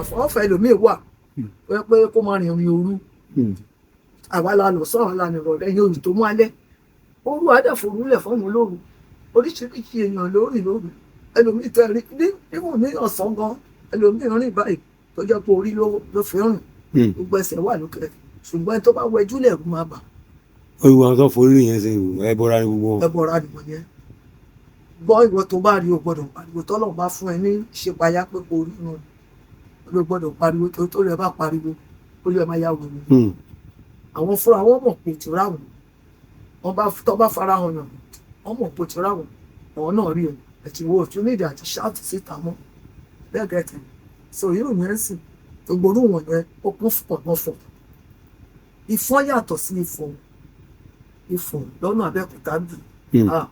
Àfọwọ́fà ẹlòmíì wà tó yẹ pé kó máa rìnrìn òru. Àwa la lọ sọ́run la nìrọ̀lẹ́ yẹn òyìn tó mú alẹ́ òru àdàforúlẹ̀ fọ́ọ̀mù lóru. Oríṣiríṣi èèyàn lórí lóru. Ẹlòmíì tẹ rí ní ìwọ̀n ní ọ̀sán gan, ẹlòmíì rìn báyìí tó jẹ́ pé orí ló fi rìn, gbogbo ẹsẹ̀ wà lókè, ṣùgbọ́n tó bá wẹjú lẹ̀rú máa bà. Olùwà tó forí yẹn ṣe ẹbọra ní gbogbo wọn. Ẹbọra ni wọ́n yẹn gbọ́. Ìwọ tó bá rí, o gbọ́dọ̀ pariwo. Tọ́lọ́run bá fún ẹ ní ìṣípayá pé kò rí inú ló gbọ́dọ̀ pariwo, tó rẹ bá pariwo, ó lè máa yá wò ni. Àwọn fúnra wọn mọ̀ pé ìtura wọn, wọn bá tó bá fara hàn yàn, wọn mọ̀ pé ìtura wọn, àwọn náà rí ẹ ẹtì wo òtún nídìí àti shout síta mọ́ bẹ́ẹ̀ gẹ̀ẹ́tì. So irú yẹn sì, gbogbo orú wọn yẹn, ó kún fún ọ̀gbọ́n fọ̀. Ìfọ́n yàtọ̀ sí ìfọ̀. Ìfọ̀ lọ́nà Abẹ́òkúta bì. Ah,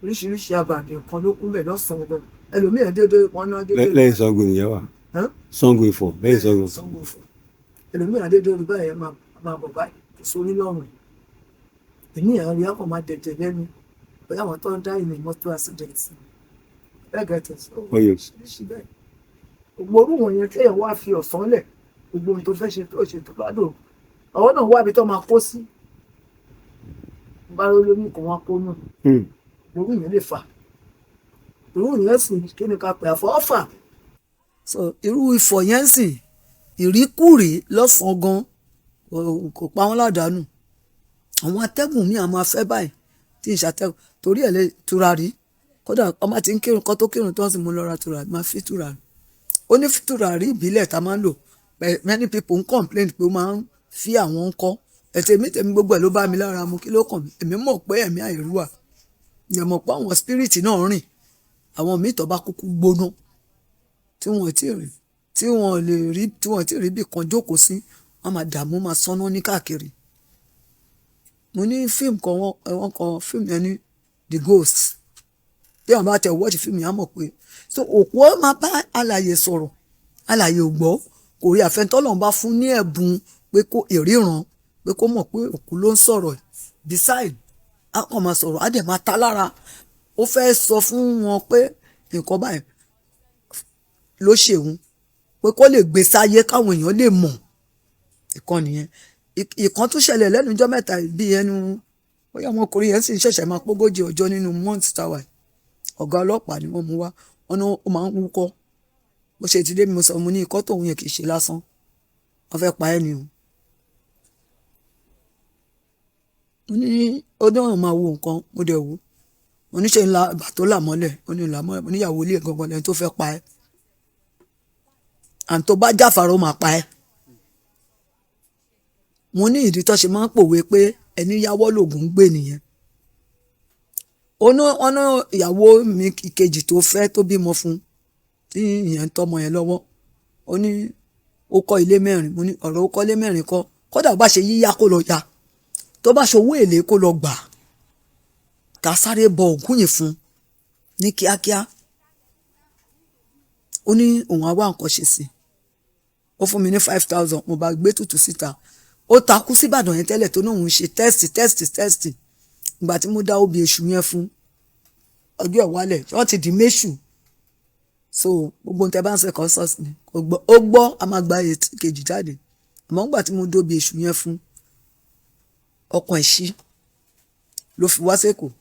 oríṣiríṣi àbàdì nǹkan ló kún bẹ̀ lọ́sàn-án gan. Ẹlòmíì dédé wọn náà dédé. Lẹ́yìn Ṣàngó nìyẹn wà. Hàn? Ṣàngó Ifọ̀, lẹ́yìn Ṣàngó. Ṣàngó Ifọ̀. Ẹlòmíì dédé orí báyìí máa bọ̀ báyìí, kò sórí lọ́rùn. Èmi ẹ̀ rí akọ̀ máa dẹ̀jẹ̀ lẹ́nu bóyá àwọn tó ń dá ìrìn mọ́tò accident bẹ́ẹ̀ gẹ̀ẹ́tẹ̀. So oríṣiríṣi bẹ́ẹ̀, gbogbo orú wọn yẹn, kéèyàn wá fi ọ̀sán lẹ̀, gbogbo ohun tó fẹ́ ṣe tó ṣe tó bá dùn, àwọn náà wá ibi tó máa kó sí, bá lórí kò wọ́n kó nù. Irú yẹn lè fà, irú yẹn sì kí ni ká pè àfọwọ́fà. So irú ifọ̀ yẹn sì, ìríkùrí lọ́sàn-án gan kò pa wọ́n ládàánù. Àwọn atẹ́gùn míì á máa fẹ́ báyìí tí ń ṣàtẹ́gùn torí ẹ̀ lè tùràrí. Kódà ọmọ ti ń kírun kan tó kírun tó ń sì mú lọ ra tùràrí, máa fi tùràrí. Ó ní tùràrí ìbílẹ̀ tá a máa ń lò. Many people ń complain pé ó máa ń fi àwọn ń kọ́ ẹ̀tẹ̀ mi tẹ̀mí, gbogbo ẹ̀ ló bá mi lára mu. Kí ló kàn mí? Èmi mọ̀ pé ẹ̀mí àìrí wà, ìyẹn mọ̀ pé àwọn spirit náà rìn. Àwọn míì tó bá kúkú gbóná, tí wọ́n ti rí, tí wọ́n lè rí, tí wọ́n ti rí bí kan jókòó sí, wọ́n máa dààmú, máa sánná ní káàkiri. Mo ní fíìmù kan, wọ́n kọ fíìmù yẹn ní The Ghost. Tí àwọn bá tẹ̀ watch fíìmù yẹn, á mọ̀ pé so òkú ó máa bá alààyè sọ̀rọ̀, alààyè ò gbọ́, kò rí. Àfẹnutọ́lọ́run bá fún ní ẹ̀bùn pé kó ìríran, pé kó mọ̀ pé òkú ló ń sọ̀rọ̀. Beside, á kàn máa sọ̀rọ̀, á dẹ̀ máa ta lára. Ó fẹ́ sọ fún wọn pé nǹkan báyìí ló ṣe òun, pé kó lè gbé sáyé káwọn èèyàn lè mọ̀. Ìkan nìyẹn. Ìkan tún ṣẹlẹ̀ lẹ́nu ọjọ́ mẹ́ta bí ẹnu bóyá ọmọkùnrin yẹn sì ń ṣẹ̀ṣẹ̀ máa pógójì ọjọ́ nínú month tower. Ọ̀gá ọlọ́pàá ni wọ́n mú wá. Wọ́n ní ó máa ń wúkọ́. Bó ṣe ti dé, mi mo sọ, mo ní ikọ́ tóun yẹn kì í ṣe lásán, wọ́n fẹ́ pa ẹ́ ni o. Mo ní ó ní òun máa wo nǹkan. Mo dẹ̀ wò. Mo ní ṣe ńlá ìgbà tó là mọ́lẹ̀. Ó ní là mọ́lẹ̀. Mo ní ìyàwó ilé ẹ̀ gangan lẹni tó fẹ́ pa ẹ́, and tó bá jáfara, ó máa pa ẹ́. Mo ní ìdí tó ṣe máa ń pòwe pé ẹni yáwọ́ lògùn ń gbé nìyẹn. Ó ní wọ́n ní ìyàwó mi ìkejì tó fẹ́, tó bímọ fún, tí ìyẹn ń tọ́mọ yẹn lọ́wọ́, ó ní ó kọ́ ilé mẹ́rin. Mo ní ọ̀rọ̀ ó kọ́ ilé mẹ́rin kọ́. Kódà bá ṣe yíyá kó lọ ya, tó bá ṣe owó èlé kó lọ gbà, ká sáré bọ ògùn yìí fún ní kíákíá. Ó ní òun á wá nǹkan ṣe sí i. Ó fún mi ní 5,000. Mo bá gbé tutù síta. Ó takú síbàdàn yẹn tẹ́lẹ̀, tó ní òun ṣe test, test, test. Ìgbà tí mo dá obì èṣù yẹn fún, ọjọ́ ẹ̀ wálẹ̀, wọ́n ti di méṣù. So gbogbo ohun tẹ́ bá ń ṣe kọ́ sọ́ọ̀sì ni kò gbọ́. Ó gbọ́, a máa gba kejì jáde. Àmọ́ nígbà tí mo dóbi èṣù yẹn fún, ọkàn ẹ̀ ṣí, ló fi wá sẹ́kọ̀ọ́.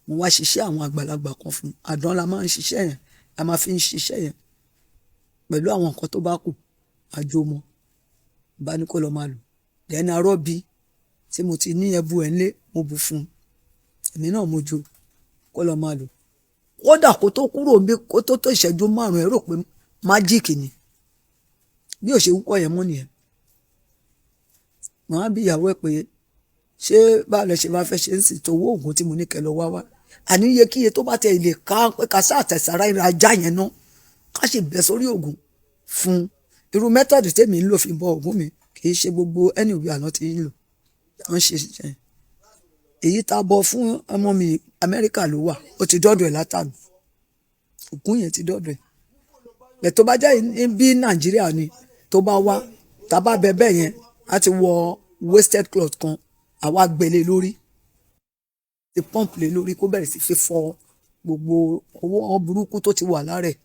Mo wá ṣiṣẹ́ àwọn àgbàlagbà kan fún. Àdán la máa ń ṣiṣẹ́ yẹn, la máa fi ń ṣiṣẹ́ yẹn pẹ̀lú àwọn nǹkan tó bá kù àjò mọ́ bá ní kó lọ máa lò. Then arọ́bí tí mo ti ní ẹbu ẹ̀ ńlé, mo bù fún un, èmi náà mo jo kó lọ máa lò. Kódà kó tó kúrò níbí, kó tó tó ìṣẹ́jú 5, ẹ rò pé magic ni. Bí ò ṣe wúkọ́ yẹn mọ́ nìyẹn. Mo wá bí ìyàwó ẹ̀ pé ṣé báwo lẹ ṣe máa fẹ́ ṣe ń sìn tó owó oògùn tí mo ní kẹ́ lọ wá wá, àní iyekíye tó bá tẹ lè ká pé ká sáà tẹ̀sára ìra ajá yẹn ná, ká sì bẹ́ sórí oògùn fún. Irú method tèmi ń lò fi bọ oògùn mi, kì í ṣe gbogbo anywhere àná tí ń lò wọ́n ṣe ṣe. Èyí tá a bọ fún ọmọ mi, Amẹ́ríkà ló wà, ó ti dọ́dọ̀ ẹ̀ látàná, ògùn yẹn ti dọ́dọ̀ ẹ̀ bẹ̀. Tó bá jẹ́ bí Nàìjíríà ni, tó bá wá, tá a bá bẹ bẹ́ẹ̀ yẹn, á ti wọ wasted cloth kan, àwa gbélé lórí, ti pump lé lórí, kó bẹ̀rẹ̀ sí fi fọ gbogbo owó burúkú tó ti wà lára ẹ̀.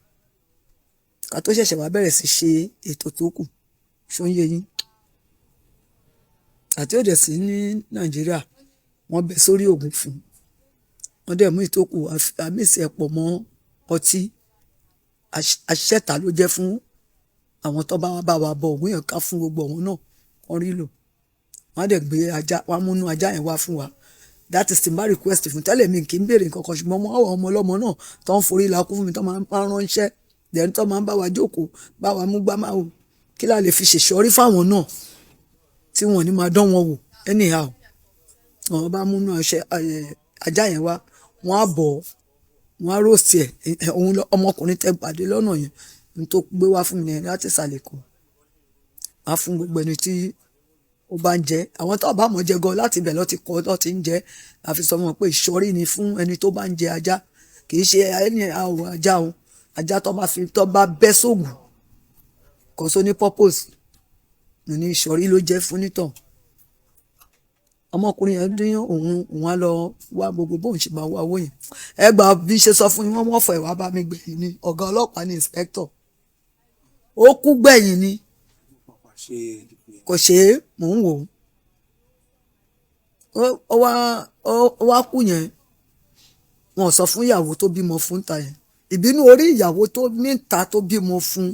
Ká tó ṣẹ̀ṣẹ̀ wá bẹ̀rẹ̀ sí ṣe ètò tó kù. Ṣó ń yé yín? Àti ó dẹ̀ sí ní Nàìjíríà, wọ́n bẹ sórí ògùn fún un. Wọ́n dẹ̀ mú ìtókù àmìsí ẹ̀ pọ̀ mọ́ ọtí. Aṣẹ́ta ló jẹ́ fún àwọn tó bá wá bá wa bọ ògùn yẹn ká fún gbogbo àwọn náà kán rí lò. Wọ́n á dẹ̀ gbé ajá, wọ́n á múnú ajá yẹn wá fún wa. That is tí n bá request fún tẹ́lẹ̀, mi kì í béèrè nǹkan kan, ṣùgbọ́n mo àwọn ọmọ ọlọ́mọ náà tó ń forí la kú fún mi, tó máa ń ránṣẹ́, then tó máa ń bá wa jókòó, bá wa mú gbá máa wò kí la lè fi ṣèṣọ́rí fáwọn náà tí wọ́n ní máa dán wọn wò anyhow. Wọ́n bá múnú ọṣẹ ajá yẹn wá, wọ́n á bọ̀ ọ́, wọ́n á roast ẹ̀. Òun ọmọkùnrin tẹ́ pàdé lọ́nà yẹn ní tó gbé wá fún mi nìyẹn láti ìsàlẹ̀ Èkó. Á fún gbogbo ẹni tí ó bá ń jẹ. Àwọn tó bá mọ̀ jẹ gan láti ibẹ̀ lọ ti kọ́ lọ ti ń jẹ. La fi sọ fún wọn pé ìṣọ́rí ni fún ẹni tó bá ń jẹ ajá. Kì í ṣe ẹni àwọ̀ ajá o. Ajá tó bá fi tó bá bẹ́ sóògùn kò só ní purpose ní ìṣọ́rí ló jẹ́ fún nítàn. Ọmọkùnrin yẹn ní òun òun á lọ wá gbogbo bóun ṣe máa wá owó yẹn. Ẹ gbà bí ṣe sọ fún yín, wọ́n wọ́n fọ̀ ẹ̀ wá bá mi gbẹ̀yìn ni. Ọ̀gá ọlọ́pàá ní inspector. Ó kú gbẹ̀yìn ni. Kò ṣe é, mò ń wò ó. Ó wá kú yẹn. Wọn ò sọ fún ìyàwó tó bímọ fún ta yẹn. Ìbínú orí ìyàwó tó níta tó bímọ fún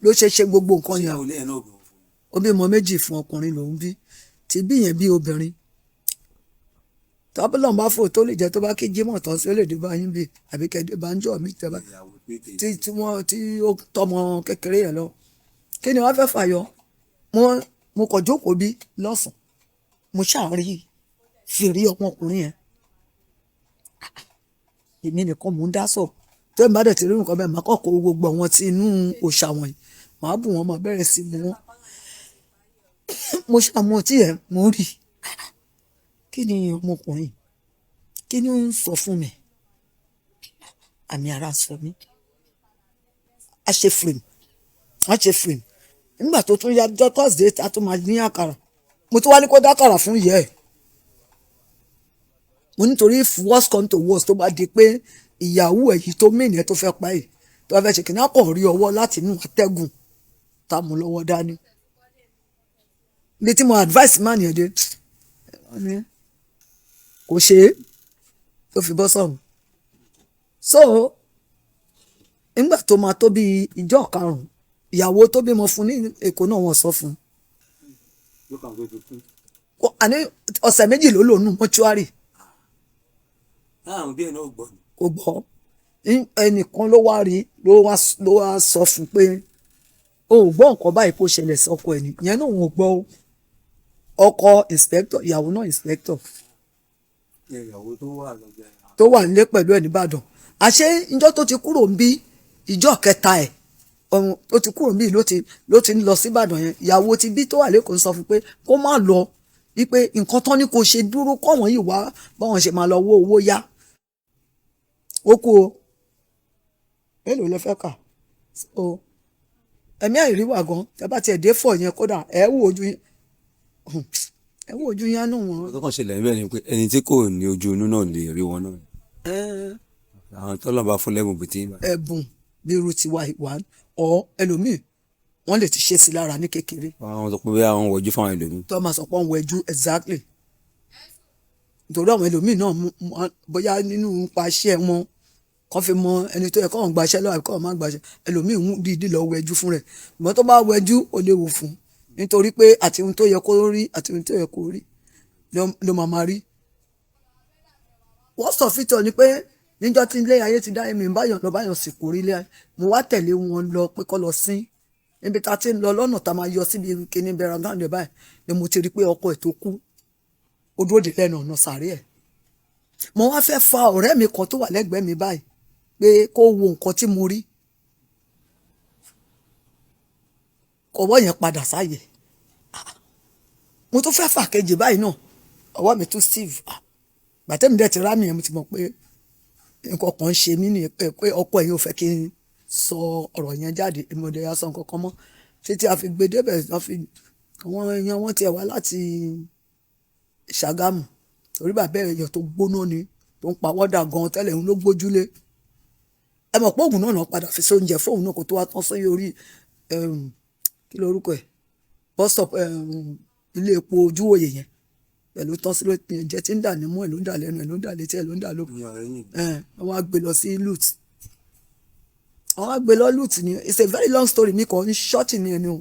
ló ṣe ṣe gbogbo nǹkan yẹn. Ó bímọ méjì fún, ọkùnrin lòún bí. Tí bí yẹn bí obìnrin. Tọ́bílọ̀ bá fò tó lè jẹ́ tó bá kí Jímọ̀ tán sí ó lè dé bá yín bí àbí kẹ́ dé bá ń jọ mí tẹ́ bá tí tí wọ́n tí ó tọmọ kékeré yẹn lọ. Kí ni wọ́n fẹ́ fàyọ? Mo kàn jókòó bí lọ́sàn-án. Mo ṣáà rí fìrí ọmọkùnrin yẹn. Èmi nìkan mò ń dá sọ̀rọ̀. Tó ń bá dẹ̀ ti rí nǹkan bẹ́ẹ̀, màá kọ́ kó gbogbo àwọn tí inú òòṣà wọ̀nyí. Màá bù wọ́n, màá bẹ̀rẹ̀ sí mu wọ́n. Mo ṣáà mu ọtí yẹn, mò ń rí. Kí ni ọmọkùnrin? Kí ni ó ń sọ fún mi? Àmì ara sọ mí. A ṣe frame, a ṣe frame. Nígbà tó tún yá ọjọ́ Thursday, a tún máa ní àkàrà. Mo tún wá ní kó dá àkàrà fún ìyá ẹ̀. Mo nítorí if worst come to worst, tó bá di pé ìyàwó ẹ̀ yìí tó mean ẹ tó fẹ́ pa ẹ̀, tó bá fẹ́ ṣe kìnìún, á kàn rí ọwọ́ láti inú atẹ́gùn tá a mú lọ́wọ́ dání. Ibi tí mo advice man yẹn dé, kò ṣe é tó fi bọ́ sọ̀run. So nígbà tó máa tó bí ìjọ karùn-ún, ìyàwó tó bímọ fún ní Èkó náà wọ́n sọ fún un. Àní ọ̀sẹ̀ méjì ló lò nù mọ́ṣúárì. Láwọn bí ẹ náà gbọ́ ni. Kò gbọ́. Ẹnìkan ló wá rí ló wá sọ fún pé o ò gbọ́ nǹkan báyìí kó ṣẹlẹ̀ sọ́kọ ẹ̀ ní. Ìyẹn náà òun ò gbọ́ o. Ọkọ inspector, ìyàwó náà inspector. Ìyàwó tó wà lọ́gbà. Tó wà nílé pẹ̀lú ẹ̀ nìbàdàn. Àṣé ìjọ tó ti kúrò ń bí ìjọ kẹta ẹ̀, ọ̀hún tó ti kúrò ń bí ló ti ń lọ sí Ìbàdàn yẹn. Ìyàwó ti bí tó wà lẹ́kọ̀ọ́ ń sọ fún pé kó má lọ, wípé nǹkan tán ní kó ṣe dúró kọ́ wọ́n yìí wá báwọn ṣe máa lọ wó owó yá. Ó kú o. Mélòó lẹ fẹ́ kà? So ẹ̀mí àìrí wà gan. Tẹ bá tiẹ̀ dé fọ̀ yẹn kódà ẹ wò ojú yín. Ẹ wò ojú yín á nù wọ́n. Ohun tó kàn ṣẹlẹ̀ níbẹ̀ ni pé ẹni tí kò ní ojú inú náà lè rí wọn náà. Àwọn tọ́lọ́run bá fún lẹ́bùn bíi tí. Ẹ̀bùn bí irú tiwa ìwà ọ̀ ẹlòmíì wọ́n lè ti ṣe sí lára ní kékeré. Àwọn sọ pé bí àwọn wọjú fáwọn ẹlòmíì. Tó máa sọ pé wọ́n wẹjú, exactly. Nítorí àwọn ẹlòmíì náà bóyá nínú ipa iṣẹ́ wọn kàn fi mọ ẹni tó yẹ kó wọn gbaṣẹ́ lọ́wọ́ àbí kó wọn má gbaṣẹ́, ẹlòmíì ń dídí lọ wẹjú fún rẹ̀. Ṣùgbọ́n tó bá wẹjú, ó léwu fún un nítorí pé àti ohun tó yẹ kó rí àti ohun tó yẹ kó rí ló máa máa rí. Worst of it all ni pé níjọ́ tí ilé ayé ti dá èmi báyọ̀ lọ báyọ̀ sì kú rí ilé ayé. Mo wá tẹ̀lé wọn lọ pé kó lọ sín. Níbi tá a ti ń lọ lọ́nà tá a máa yọ síbi kíní bẹ̀rẹ̀ gáàndì báyìí ni mo ti rí pé ọkọ ẹ̀ tó kú ó dúró dè lẹ́nu ọ̀nà sàárè ẹ̀. Mo wá fẹ́ fa ọ̀rẹ́ mi kan tó wà lẹ́gbẹ̀ẹ́ mi báyìí pé kó wo nǹkan tí mo rí. Ọwọ́ yẹn padà sáyè. Mo tún fẹ́ fà kejì báyìí náà, ọwọ́ mi tún steve. Gbàtẹ́mi dẹ̀ ti rá mi yẹn, mo ti mọ̀ pé nǹkan kan ń ṣe mí ní pé ọkọ ẹ̀ yóò fẹ́ kí n sọ ọ̀rọ̀ yẹn jáde. Èmi ò dẹ̀ yà sọ nǹkan kan mọ́ títí a fi gbé débẹ̀. Wọ́n fi àwọn èèyàn wọn tiẹ̀ wá láti Ṣàgámù torí bàbá èèyàn tó gbóná ni tó ń pa wọ́dà gan tẹ́lẹ̀, òun ló gbójúlé. Ẹ mọ̀ pé oògùn náà náà padà fi sóúnjẹ fóun náà kó tó wá tán sí orí, kí lorúkọ ẹ̀, bus stop, ilé epo Ojúwòye yẹn pẹ̀lú tán sí lórí ẹ̀jẹ̀ tí ń dà nímú ẹ̀, ló ń dà lẹ́nu ẹ̀, ló ń dà létí ẹ̀, ló ń dà lóko. Wọ́n wá gbé lọ sí LUTH. Wọ́n wá gbé lọ LUTH ni. It's a very long story, mi kàn ń short ni ẹni o.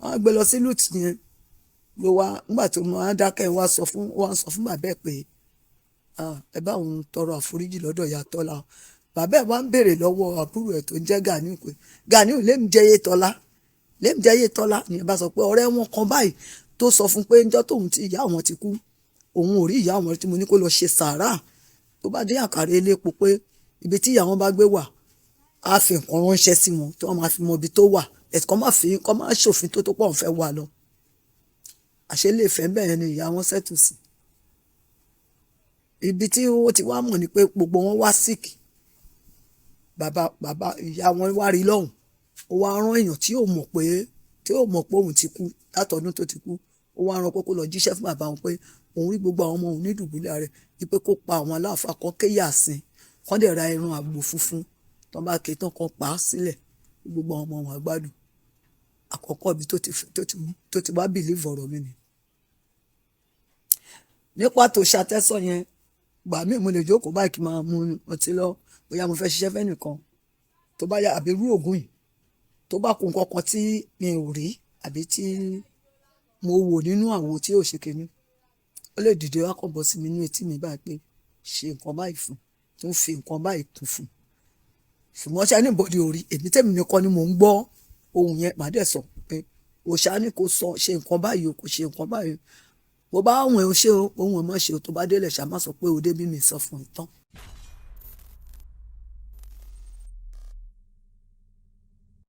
Wọ́n wá gbé lọ sí LUTH yẹn ló wá. Nígbà tó wọ́n á dákẹ́, wá sọ fún bàbá ẹ̀ pé, "Ah, ẹ bá òun tọrọ àforíjì lọ́dọ̀ ìyá Tọ́lá o." Bàbá ẹ̀ wá ń béèrè lọ́wọ́ àbúrò ẹ̀ tó ń jẹ́ Ganiu pé, "Ganiu, lèmi jẹ́ yé Tọ́lá, lèmi jẹ́ yé Tọ́lá?" Ni ẹ bá sọ pé ọ̀rẹ́ wọn kan báyìí tó sọ fún pé ńjọ́ tóun tí ìyá àwọn ti kú, òun ò rí ìyá àwọn, tí mo ní kó lọ ṣe sàárà tó bá dé àkàrà elépo, pé ibi tí ìyá wọn bá gbé wà, á fi nǹkan ránṣẹ́ sí wọn tí wọ́n máa fi mọ ibi tó wà, ẹ̀sìn kan máa fi kọ́ máa ṣòfin tó pọ̀ ń fẹ́ wà lọ. Àṣé lè fẹ́ bẹ́ẹ̀ ni ìyá wọn settle sí. Ibi tí ó ti wá mọ̀ ni pé gbogbo wọn wá sick. Bàbá ìyá wọn wá rí lọ́hùn, ó wá rán èèyàn tí ò mọ̀ pé òun ti kú látọdún tó ti kú. Ó wá rán pé kó lọ jíṣẹ́ fún bàbá wọn pé òun rí gbogbo àwọn ọmọ òun ní dùbúlẹ̀ rẹ̀, wípé kó pa àwọn aláàfáà kan kéyàsín, kán dẹ̀ ra ẹran àgbò funfun, tán bá ké tán, kan pa á sílẹ̀, gbogbo àwọn ọmọ wọn á gbádùn. Àkọ́kọ́ ibi tó ti wá believe ọ̀rọ̀ mi ni. Nípa tó ṣàtẹ́sọ̀ yẹn, gbà mí, mo lè jókòó báyìí kí n máa mu ọtí lọ, bóyá mo fẹ́ ṣiṣẹ́ fẹ́nìkan tó bá yá, àbí irú ògùn yìí tó bá kó nǹkan kan tí mi ò rí àbí tí mo wò nínú àwo tí ò ṣe kinní, ó lè dìde wá kàn bọ́ sí mi nínú etí mi báyìí pé ṣe nǹkan báyìí fún, tún fi nǹkan báyìí kún fún. Ṣùgbọ́n ṣé anybody ò rí èmi, tèmi nìkan ni mò ń gbọ́ ohun yẹn. Màá dẹ̀ sọ pé òòṣà ní kò sọ ṣe nǹkan báyìí o, kò ṣe nǹkan báyìí. Bó bá wùn ẹ́ o ṣe o, ohun ẹ̀ má ṣe o. Tó bá délẹ̀ ṣá, má sọ pé o dé bí mi sọ fún ẹ tán.